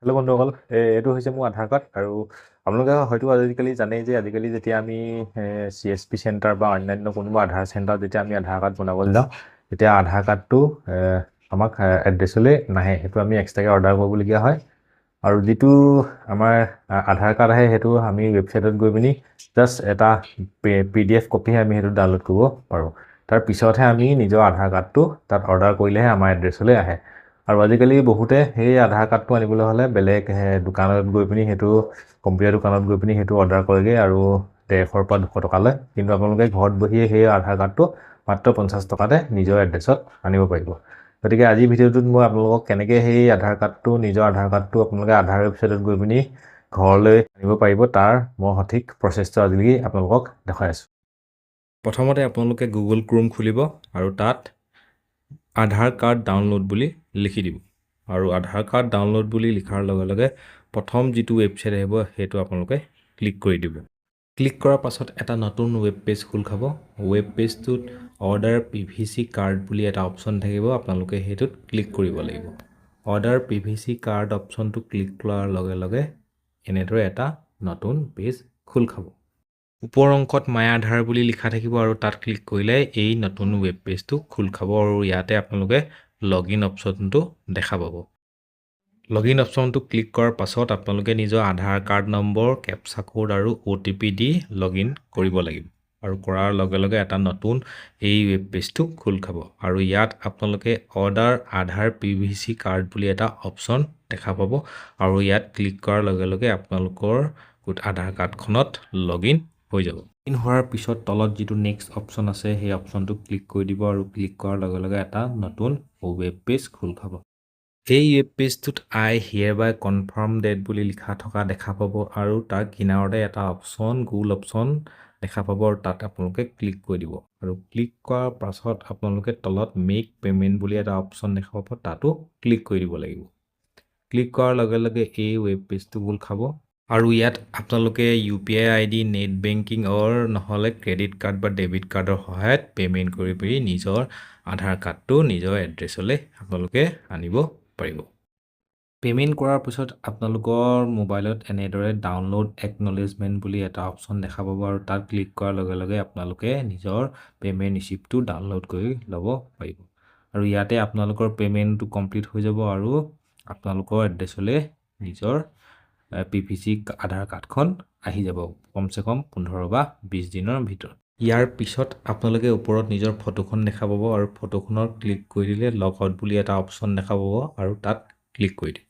Hello' বন্ধুসকল, এইটো হৈছে মোৰ আধাৰ কাৰ্ড। আৰু আপোনালোকে হয়তো আজিকালি জানেই যে আজিকালি যেতিয়া আমি চিএছপি চেণ্টাৰ বা অন্যান্য কোনোবা আধাৰ চেণ্টাৰত যেতিয়া আমি আধাৰ কাৰ্ড বনাবলৈ যাওঁ, তেতিয়া আধাৰ কাৰ্ডটো আমাক এড্ৰেছলৈ নাহে, সেইটো আমি এক্সট্ৰাকৈ অৰ্ডাৰ কৰিবলগীয়া হয়। আৰু যিটো আমাৰ আধাৰ কাৰ্ড আহে, সেইটো আমি ৱেবছাইটত গৈ পিনি জাষ্ট এটা পিডিএফ কপিহে আমি সেইটো ডাউনলোড কৰিব পাৰোঁ। তাৰ পিছতহে আমি নিজৰ আধাৰ কাৰ্ডটো তাত অৰ্ডাৰ কৰিলেহে আমাৰ এড্ৰেছলৈ আহে। আৰু আজিকালি বহুতে সেই আধাৰ কাৰ্ডটো আনিবলৈ হ'লে বেলেগ দোকানত গৈ পিনি, সেইটো কম্পিউটাৰ দোকানত গৈ পিনি সেইটো অৰ্ডাৰ কৰেগৈ আৰু 150ৰ পৰা 200 টকা লয়। কিন্তু আপোনালোকে ঘৰত বহিয়ে সেই আধাৰ কাৰ্ডটো মাত্ৰ 50 টকাতে নিজৰ এড্ৰেছত আনিব পাৰিব। গতিকে আজিৰ ভিডিঅ'টোত মই আপোনালোকক কেনেকৈ সেই আধাৰ কাৰ্ডটো, নিজৰ আধাৰ কাৰ্ডটো আপোনালোকে আধাৰ ৱেবছাইটত গৈ পিনি ঘৰলৈ আনিব পাৰিব, তাৰ মই সঠিক প্ৰচেছটো আজি আপোনালোকক দেখুৱাই আছোঁ। প্ৰথমতে আপোনালোকে গুগল ক্ৰোম খুলিব আৰু তাত আধাৰ কাৰ্ড ডাউনলোড বুলি লিখি দিব। আৰু আধাৰ কাৰ্ড ডাউনলোড বুলি লিখাৰ লগে লগে প্ৰথম যিটো ৱেবছাইট আহিব, সেইটো আপোনালোকে ক্লিক কৰি দিব। ক্লিক কৰাৰ পাছত এটা নতুন ৱেব পেজ খোল খাব। ৱেব পেজটোত অৰ্ডাৰ পিভিচি কাৰ্ড বুলি এটা অপশ্যন থাকিব, আপোনালোকে সেইটোত ক্লিক কৰিব লাগিব। অৰ্ডাৰ পিভিচি কাৰ্ড অপশ্যনটো ক্লিক কৰাৰ লগে লগে এনেদৰে এটা নতুন পেজ খোল খাব। ওপৰ অংশত মাই আধাৰ বুলি লিখা থাকিব আৰু তাত ক্লিক কৰিলে এই নতুন ৱেব পেজটো খোল খাব আৰু ইয়াতে আপোনালোকে লগ ইন অপশ্যনটো দেখা পাব। লগ ইন অপশ্যনটো ক্লিক কৰাৰ পাছত আপোনালোকে নিজৰ আধাৰ কাৰ্ড নম্বৰ, কেপচা কোড আৰু অ'টিপি দি লগ ইন কৰিব লাগিব। আৰু কৰাৰ লগে লগে এটা নতুন এই ৱেব পেজটো খোল খাব আৰু ইয়াত আপোনালোকে অৰ্ডাৰ আধাৰ পিভিচি কাৰ্ড বুলি এটা অপশ্যন দেখা পাব। আৰু ইয়াত ক্লিক কৰাৰ লগে লগে আপোনালোকৰ আধাৰ কাৰ্ডখনত লগ ইন হৈ যাব। ইন হোৱাৰ পিছত তলত যিটো নেক্সট অপশ্যন আছে, সেই অপশ্যনটো ক্লিক কৰি দিব আৰু ক্লিক কৰাৰ লগে লগে এটা নতুন ৱেব পেজ খোল খাব। এই ৱেব পেজটোত "আই হিয়াৰবাই কনফাৰ্ম ডেট" বুলি লিখা থকা দেখা পাব আৰু তাৰ কিনাৰতে এটা অপশ্যন, গোল অপশ্যন দেখা পাব আৰু তাত আপোনালোকে ক্লিক কৰি দিব। আৰু ক্লিক কৰাৰ পাছত আপোনালোকে তলত মেক পে'মেণ্ট বুলি এটা অপশ্যন দেখা পাব, তাতো ক্লিক কৰি দিব লাগিব। ক্লিক কৰাৰ লগে লগে এই ৱেব পেজটো খোল খাব আৰু ইয়াত আপোনালোকে ইউপিআই আইডি, নেট বেংকিং অৰ নহ'লে ক্ৰেডিট কাৰ্ড বা ডেবিট কাৰ্ডৰ সহায়ত পে'মেণ্ট কৰি পিনি নিজৰ আধাৰ কাৰ্ডটো নিজৰ এড্ৰেছলৈ আপোনালোকে আনিব পাৰিব। পে'মেণ্ট কৰাৰ পিছত আপোনালোকৰ মোবাইলত এনেদৰে ডাউনলোড একনলেজমেণ্ট বুলি এটা অপশ্যন দেখা পাব আৰু তাত ক্লিক কৰাৰ লগে লগে আপোনালোকে নিজৰ পে'মেণ্ট ৰিচিপ্টটো ডাউনলোড কৰি ল'ব পাৰিব। আৰু ইয়াতে আপোনালোকৰ পে'মেণ্টটো কমপ্লিট হৈ যাব আৰু আপোনালোকৰ এড্ৰেছলৈ নিজৰ পিভিচি আধাৰ কাৰ্ডখন আহি যাব কমচে কম 15 বা 20 দিনৰ ভিতৰত। ইয়াৰ পিছত আপোনালোকে ওপৰত নিজৰ ফটোখন দেখা পাব আৰু ফটোখনত ক্লিক কৰি দিলে লগ আউট বুলি এটা অপশ্যন দেখা পাব আৰু তাত ক্লিক কৰি দিব।